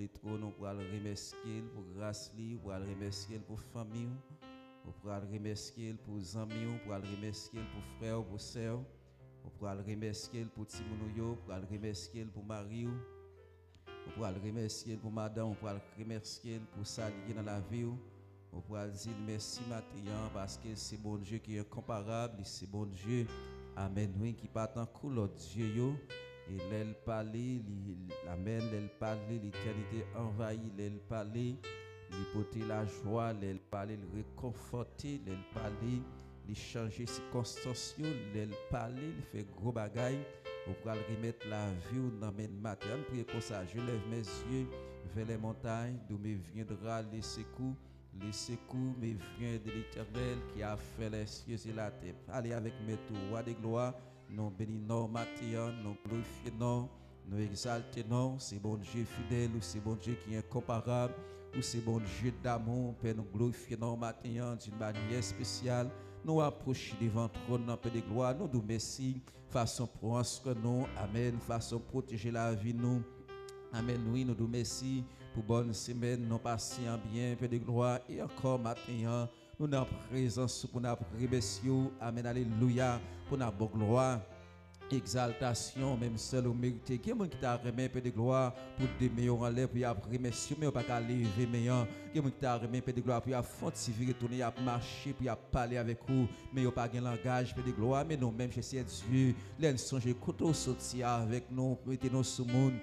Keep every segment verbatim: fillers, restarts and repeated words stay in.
le twòn, ou pral remèsye l pou gras li, ou pral remèsye l pou fanmi w, ou pral remèsye l pou zanmi w, ou pral remèsye l pou frè w, pou sè w, ou pral remèsye l pou timoun ou yo, ou pral remèsye l pou mari w, ou pral remèsye l pou madanm, ou pral remèsye l pou sa li ye nan lavi w. Ou pral di l mèsi maten an, paske se Bondye ki enkonparab, li se Bondye, amèn, wi, ki pa tankou lòt dye yo. E lè l pale, li, amèn, lè l pale, letènite anvayi, lè l pale, li pote lajwa, lè l pale, li rekonfòte, lè l pale, li chanje sikonstans yo, lè l pale, li fè gwo bagay. Ou pral remèt lavi w nan men l maten an. Ann priye konsa: Je lève mes yeux vers les montagnes, d'où me viendra le secours. Le secours me vient de l'Éternel qui a fait les cieux et la terre. Pale avèk Mèt ou, Wa de glwa, nou beni non w maten an, nou glorifye non w, nou egzalte non w. Se Bondye fidèl, ou se Bondye ki enkonparab, ou se Bondye damou. Pè, nou glorifye non w maten an d'une manière spéciale. Nou apwoche devan twòn nan, Pè de glwa, nou di w mèsi fason pran swen nou, amèn, fason pwoteje lavi nou. Amèn, wi, nou di w mèsi pou bòn semèn nou pase an byen, Pè de glwa, e ankò maten an, nou nan prezans ou pou n ap remèsye w, amèn, alelouya, pou n ap ba w glwa, egzaltasyon, menm sèl ou merite. Gen moun ki ta renmen, Pè de glwa, pou demen yo anlè, pou y ap remèsye w, men yo pa ka leve men an. Gen moun ki ta renmen, Pè de glwa, pou y ap fè yon ti vire tounen, y ap mache, pou y ap pale avèk ou, men yo pa gen langaj, Pè de glwa. Men nou menm, Seyè Dye, lè n sonje kote w soti avèk nou, mete nou sou moun.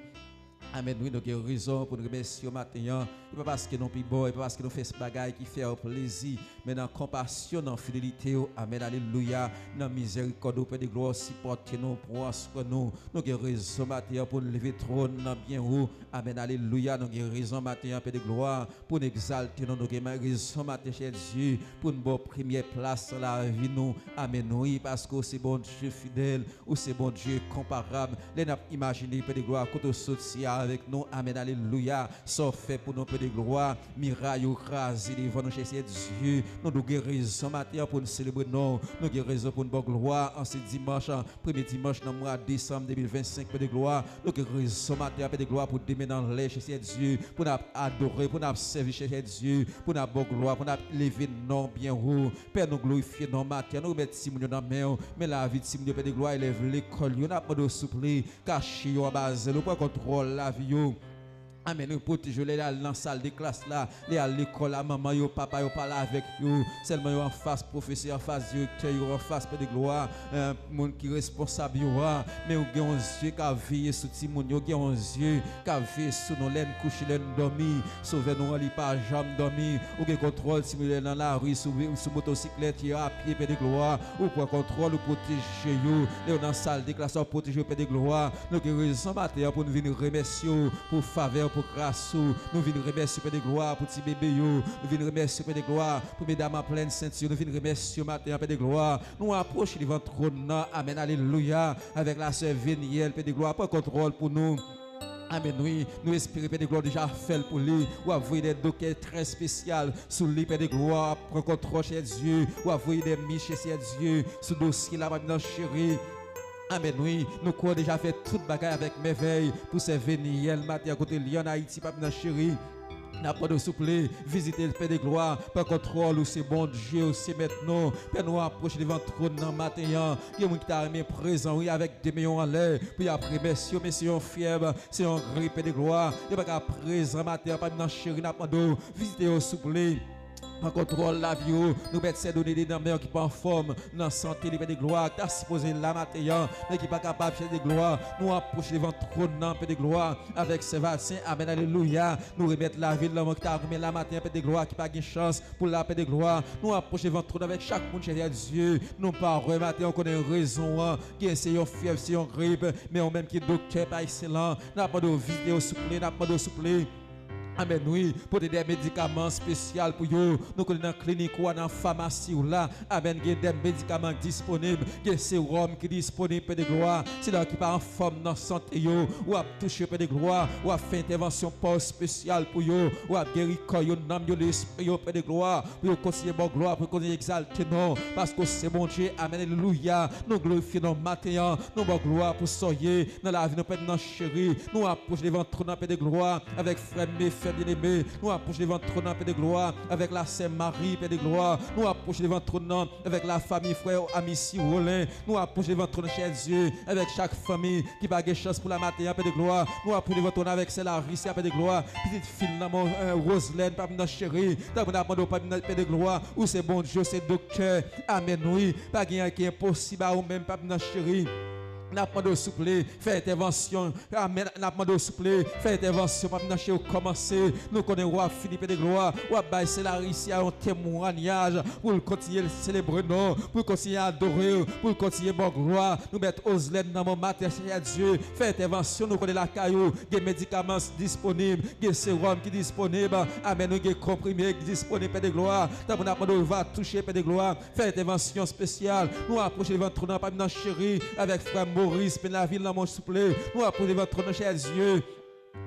Amèn, wi, nou gen rezon pou n remèsye w maten an. E pa paske nou pi bon, e pa paske nou fè bagay ki fè w plezi, men nan konpasyon, nan fidelite w, amèn, alelouya, nan mizèrikòd ou, Pè de glwa, w sipòte nou, pran swen nou. Nou gen rezon maten an pou n leve twòn nan byen wo. Amèn, alelouya, nou gen rezon maten an, Pè de glwa, pou n egzalte non w. Nou gen rezon maten, Seyè Dye, pou n ba w premyè plas nan lavi nou. Amèn, wi, paske w se Bondye fidèl, ou se Bondye konparab. Lè n ap imajine, Pè de glwa, kote w soti avèk nou, amèn, alelouya, sa w fè pou nou, Pè de glwa, miray ou kraze devan nou, Seyè Dye, nou, nou gen rezon maten an pou n selebre non w. Nou gen rezon pou n ba w glwa an se dimanch, premye dimanch nan mwa desanm de mil vennsenk, Pè de glwa. Nou gen rezon maten an, Pè de glwa, pou demen nan lè, Seyè Dye, pou n ap adore, pou n ap sèvi, Seyè Dye, pou n ap ba w glwa, pou n ap leve non w byen wo. Pè, nou glorifye non w maten an, nou remèt timoun yo nan men w, men lavi timoun yo, Pè de glwa, elèv lekòl yo, n ap mande w souple, kache yo anba zèl ou, pran kontwòl lavi yo. Amèn. Ou pwoteje yo lè y al nan sal de klas la, lè y al lekòl la, manman yo, papa yo pale avèk yo. Sèlman yo anfas pwofesè, anfas direktè yo, anfas, Pè de glwa, eh, moun ki responsab yo a. Men ou gen yon zye k ap veye sou timoun yo, gen yon zye k ap veye sou nou lè n kouche, lè n dòmi. Sovè nou an, li pa janm dòmi. Ou gen kontwòl timoun yo lè nan lari, sou, sou motosiklèt, yo apye, Pè de glwa. Ou pran kontwòl, ou pwoteje yo. Lè yo nan sal de klas la, ou pwoteje yo, Pè de glwa. Nou gen rezon maten an pou n vin remèsye w pou favè w, pou gras ou. Nou vin remèsye w, Pè de glwa, pou ti bebe yo. Nou vin remèsye w, Pè de glwa, pou medam an plenn senti yo. Nou vin remèsye w maten an, Pè de glwa. Nou apwoche devan twòn nan. Amèn, alelouya. Avèk lasè Veniel, Pè de glwa, pran kontwòl pou nou. Amèn, wi. Nou espere, Pè de glwa, w deja fè l pou li. W ap voye de doktè trè espesyal sou li, Pè de glwa, pran kontwòl, Seyè Dye. W ap voye de miche, Seyè Dye, sou dosye la, Papi nan cheri. Amèn, wi. Nou kwè w deja fè tout bagay avèk mèvèy pou sè Veniel maten an kote li ann Ayiti, Papi nan cheri. N ap mande w, souple, vizite l, Pè de glwa, pran kontwòl, ou se Bondye, ou se mèt nou. Pè, nou apwoche devan twòn nan maten an. Gen moun ki ta renmen prezan, wi, avèk de men yo anlè, pou y ap remèsye w, men se yon fyèb, se yon grip, Pè de glwa. Yo pa ka prezan maten an, Papi nan cheri, n ap mande w, vizite yo, souple. Pran kontwòl lavi yo. Nou mèt sè Donede nan men w ki pa anfòm, nan sante li, Pè de glwa, ki ta sipoze la maten an, men ki pa kapab, Pè de glwa. Nou apwoche devan twòn nan, Pè de glwa, avèk sè Valsen. Amèn, alelouya. Nou remèt lavi l nan men w ki ta renmen la maten an, Pè de glwa, ki pa gen chans pou la, Pè de glwa. Nou apwoche devan twòn avèk chak moun, Seyè Dye. Nou pa wè maten an, ou konnen rezon an. Gen se yon fyèv, se yon grip, men ou menm ki doktè pa ekselan. N ap mande w vizite yo, souple, n ap mande w, souple. Amèn, wi. Pote de medikaman espesyal pou yo. Nou konnen nan klinik ou a, nan famasi ou la. Amèn. Gen de medikaman ki disponib. Gen sewòm ki disponib, Pè de glwa. Sila ki pa anfòm nan sante yo, w ap touche, Pè de glwa. W ap fè entèvansyon pa w espesyal pou yo. W ap geri kò yo, nanm yo, lespri yo, Pè de glwa. Pou yo kontinye ba w glwa, pou yo kontinye egzalte non w. Paske w se Bondye. Amèn. Alelouya. Nou glorifye non w maten an. Nou ba w glwa pou sa w ye nan lavi nou, Pè nan cheri. Nou apwoche devan twòn nan, Pè de glwa, avèk frè m e frè byeneme. Nou apwoche devan twòn nan, Pè de glwa, avèk la sè Mari, Pè de glwa. Nou apwoche devan twòn nan avèk la fanmi, frè Amisi Rolen. Nou apwoche devan twòn nan, chè Dye, avèk chak fanmi ki pa gen chans pou la maten an, Pè de glwa. Nou apwoche devan twòn nan avèk sè Larisi a, Pè de glwa. Pitit fi l nan men w, Roselèn, Pè m nan cheri. Tanpri n ap mande w, Pè m nan, Pè de glwa. Ou se Bondye, ou se doktè. Amèn, wi. Pa gen anyen ki enposib a ou menm, Pè m nan cheri. N ap mande w, souple, fè entèvansyon. Amèn. N ap mande w, souple, fè entèvansyon, Pè m nan cheri, ou kòmanse. Nou konnen w ap fini, Pè de glwa. W ap bay sè Larisi a yon temwayaj pou l kontinye selebre non w, pou l kontinye adore w, pou l kontinye ba w glwa. Nou met Roselèn nan men w maten an, chè Dye. Fè entèvansyon, nou konnen lakay ou gen medikaman disponib, gen sewòm ki disponib. Amèn. Nou gen konprime ki disponib, Pè de glwa. Tanpri n ap mande w va touche, Pè de glwa. Fè entèvansyon espesyal. Nou apwoche devan twòn nan, Pè m nan cheri, avèk frè Moris, men lavi l nan men w, souple. Nou apwoche devan twòn nan, chè Dye.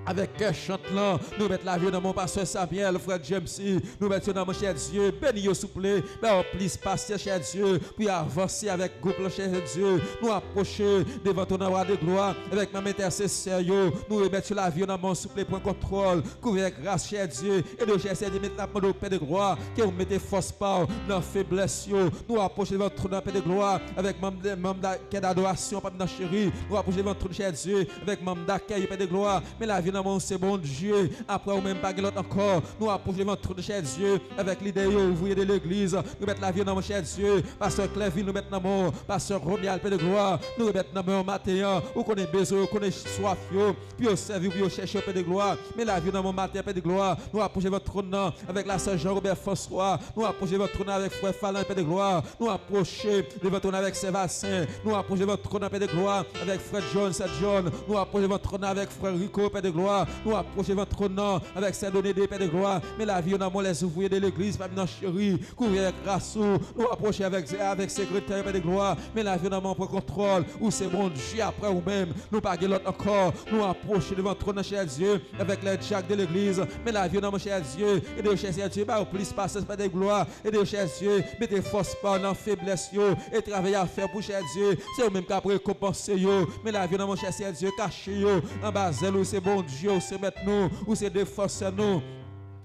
Avèk kè chant lan, nou met lavi yo nan men w, pastè Samuel, frè James, nou met yo nan men w, chè Dye. Beni yo, souple. Ba yo plis pasyans, chè Dye, pou y avanse avèk gwoup lan, chè Dye. Nou apwoche devan twòn nan, wa de glwa, avèk manm entèsesè yo. Nou remèt yo lavi yo nan men w, souple, pran kontwòl. Kouvè avèk gras, chè Dye. Ede yo, chè Dye, men n ap mande w, Pè de glwa, ke w mete fòs pa w nan feblès yo. Nou apwoche devan twòn nan, Pè de glwa, avèk manm, manm dakèy dadorasyon, Pè m nan cheri. Nou apwoche devan twòn, chè Dye, avèk manm dakèy yo, Pè de glwa. Men lavi nan men w, se Bondye. Apre ou menm, pa gen lòt ankò. Nou apwoche devan twòn, chè Dye, avèk lidè yo, ouvriyè de legliz. Nou met lavi yo nan men w, chè Dye. Pastè Klèvin, nou met nan men w. Pastè Romuald, Pè de glwa, nou remèt nan men w maten an. Ou konnen bezwen yo, ou konnen swaf yo. Pou yo sèvi w, pou yo chèche w, Pè de glwa. Men lavi yo nan men w maten an, Pè de glwa. Nou apwoche devan twòn nan avèk la sè Jean Robert François. Nou apwoche devan twòn nan avèk frè Falan, Pè de glwa. Nou apwoche devan twòn nan avèk sè Valsen. Nou apwoche devan twòn nan, Pè de glwa, avèk frè John, sè John. Nou apwoche devan twòn nan avèk frè Rico, Pè de glwa. Nou apwoche devan twòn nan avèk sè Donede, Pè de glwa. Men lavi yo nan men w, lèzouvriyè de legliz, Pè m nan cheri. Kouvè avèk gras ou. Nou apwoche avèk, avèk sekretè yo, Pè de glwa. Men lavi yo nan men w, pran kontwòl. Ou se Bondye, apre ou menm, nou pa gen lòt ankò. Nou apwoche devan twòn nan, chè Dye, avèk lè dyak de legliz. Men lavi yo nan men w, chè Dye. Ede yo, chè Dye, ba yo plis pasyans, Pè de glwa. Ede yo, chè Dye, mete fòs pa w nan feblès yo. E travay y ap fè pou, chè Dye, se ou menm k ap rekonpanse yo. Men lavi yo nan men w, chè Dye, kache yo anba zèl ou. Se Bondye, ou se mèt nou, ou se defansè nou.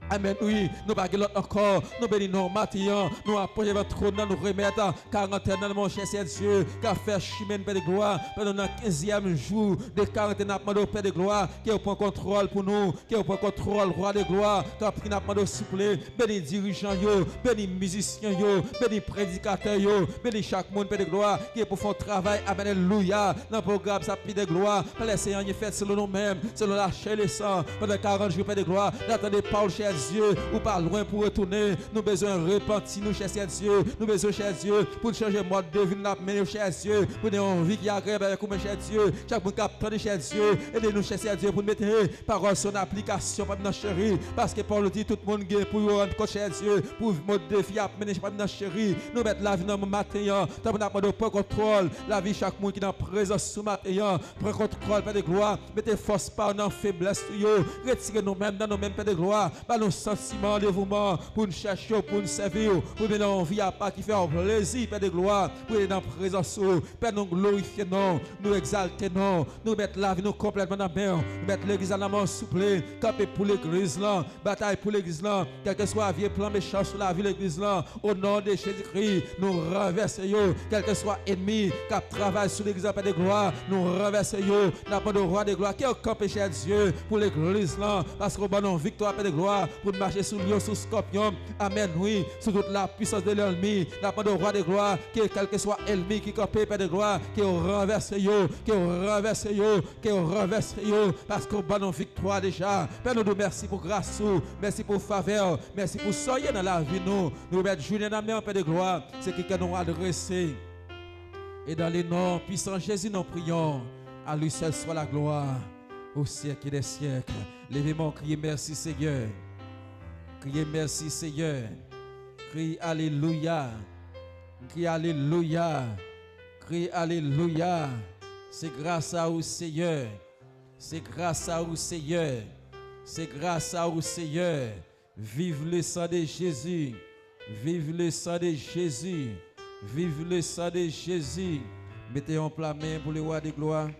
Amèn, wi, nou pa gen lòt ankò. Nou beni non w maten an. Nou apwoche devan twòn nan, nou remèt karantèn nan, monchè, Seyè Dye, k ap fè chimen n, Pè de glwa, pandan nou nan kenzyèm jou de karantèn, n ap mande w, Pè de glwa, ke w pran kontwòl pou nou, ke w pran kontwòl, Wa de glwa, tanpri, n ap mande w, souple, beni dirijan yo, beni mizisyen yo, beni predikatè yo, beni chak moun, Pè de glwa, ki pou fè yon travay, alelouya, nan pwogram sa, Pè de glwa, pa lèse anyen fèt selon nou menm, selon lachè e lesan, pandan karant jou, Pè de glwa, n ap tande pawòl, chè Dye, ou pa lwen pou retounen, nou bezwen repanti nou, chè Seyè Dye, nou bezwen, chè Dye, pou n chanje mòd de vi n ap mennen, chè Dye, pou n gen yon vi ki agreyab avèk ou menm, chè Dye, chak moun k ap tande, chè Dye, ede nou, chè Seyè Dye, pou n mete pawòl sa an aplikasyon, Papa m nan cheri, paske pawòl ou di tout moun gen pou yo rann kont, chè Dye, pou mòd de vi y ap mennen, Papa m nan cheri, nou met lavi nan men w maten an, tanpri n ap mande w pran kontwòl lavi chak moun ki nan prezans ou maten an, pran kontwòl, Pè de glwa, mete fòs pa w nan feblès nou yo, retire nou menm nan nou menm, Pè de glwa, ba nou santiman devouman pou n chèche w, pou n sèvi w, pou n mennen yon vi apa ki fè w plezi, Pè de glwa, pou n nan prezans ou, Pè, nou glorifye non w, nou egzalte non w, nou met lavi nou konplètman nan men w, nou met legliz la nan men w, souple, kanpe pou legliz lan, batay pou legliz lan, kèlkeswa vye plan mechan sou lavi legliz lan, o non de Jezikri, nou ranvèse yo, kèlkeswa ènmi k ap travay sou legliz lan, Pè de glwa, nou ranvèse yo, n ap mande w, Wa de glwa, ke w kanpe, chè Dye, pou legliz lan, paske w ban nou viktwa, Pè de glwa, pou n mache sou lyon, sou skòpyon, amèn, wi, sou tout lapwisans de lènmi, n ap mande w, Wa de glwa, ke kèlkeswa ènmi ki kanpe, Pè de glwa, ke w ranvèse yo, ke w ranvèse yo, ke w ranvèse yo, paske w ban nou viktwa deja. Pè, nou di w mèsi pou gras ou, mèsi pou favè w, mèsi pou sa w ye nan lavi nou. Nou remèt jounen nan men w, Pè de glwa, se ki kè nou adrese. Et dans le nom puissant Jésus, nous prions. À lui seul soit la gloire. au siècle des siècles. Leve men w, kriye mèsi Seyè. Kriye mèsi Seyè. Kriye alelouya. Kriye alelouya. Kriye alelouya. Se gras a ou Seyè. Se gras a ou Seyè. Se gras a ou Seyè. Vive le sang de Jésus. Vive le sang de Jésus. Vive le sang de Jésus. Mete yon pla men pou le roi de gloire.